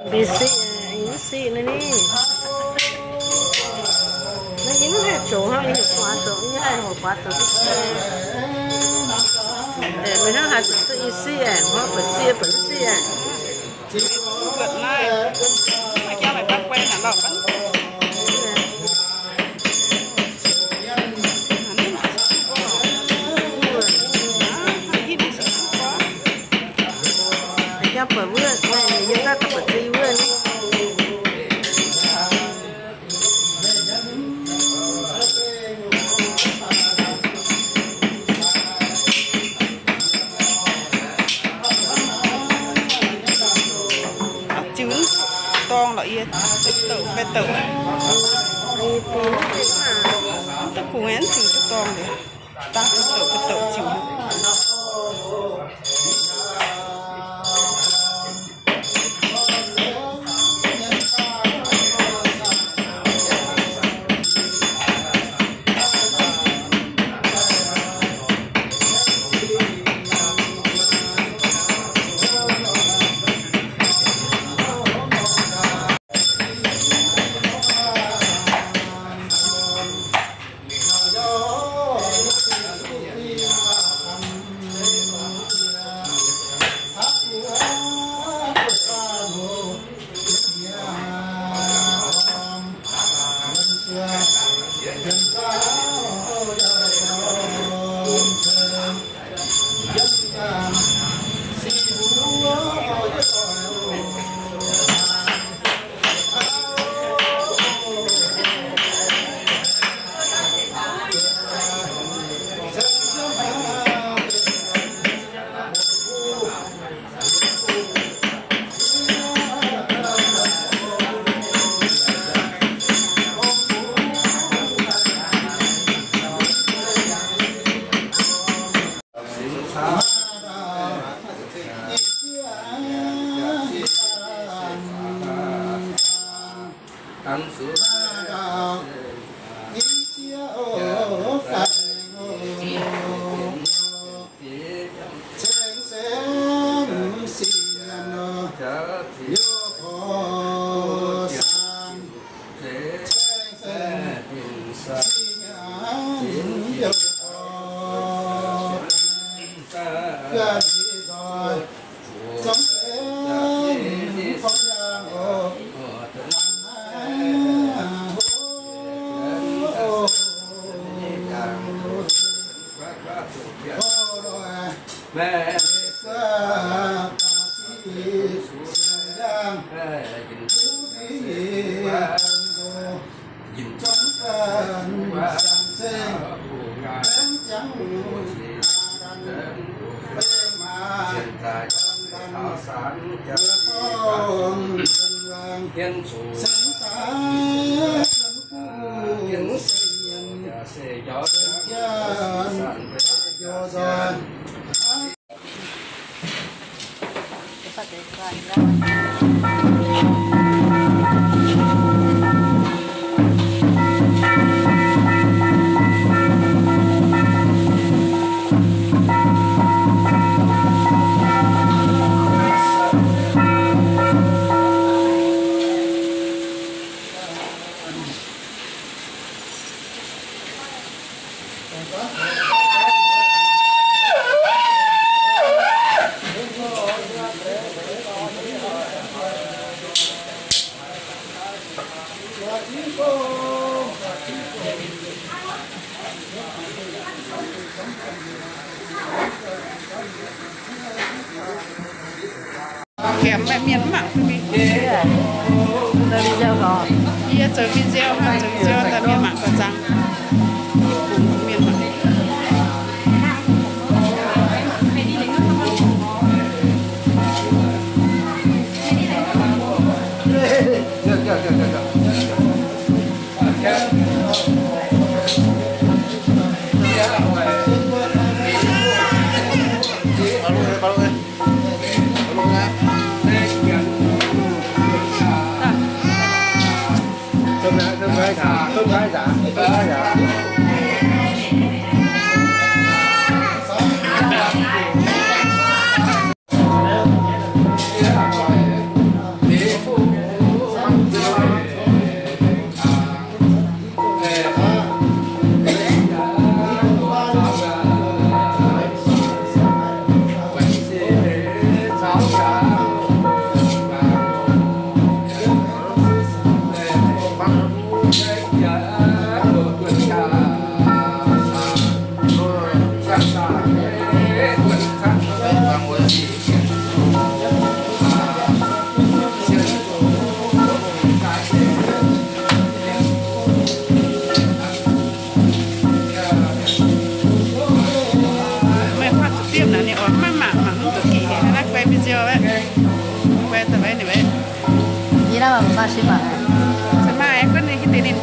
Mbi siqv, mv siqv naaiv ni. Naaiv yie mv haih zoux hnangv, yie heuc guaax zoux, yie haih heuc guaax zoux duqv. Meih hnangv haaix zoux duqv i siqv aeqv, hnangv buatc siqv buatc mv siqv aeqv. Jang buatc wuov, yie daaih buatc zinh wuov. Ziux dorngh lorqc yie, douc fai douc. Mv duqv kungx aeqv, mv ziux duqv dorngh liuz. Dangh douc fai douc ziux. Gaengh maaih mienh mv mangc duqv mingh. Yie zoux video, zoux video daaih mienh mangc gauh zaangc. Mienh mangc. Meih fatv zuqc diemv naaic ninh oix maiv mangc, mangc mv duqv gih haic, naaiv guai video aeqv, guai da'faanh ninh, se maaih gunv ninh hiuv deix ninh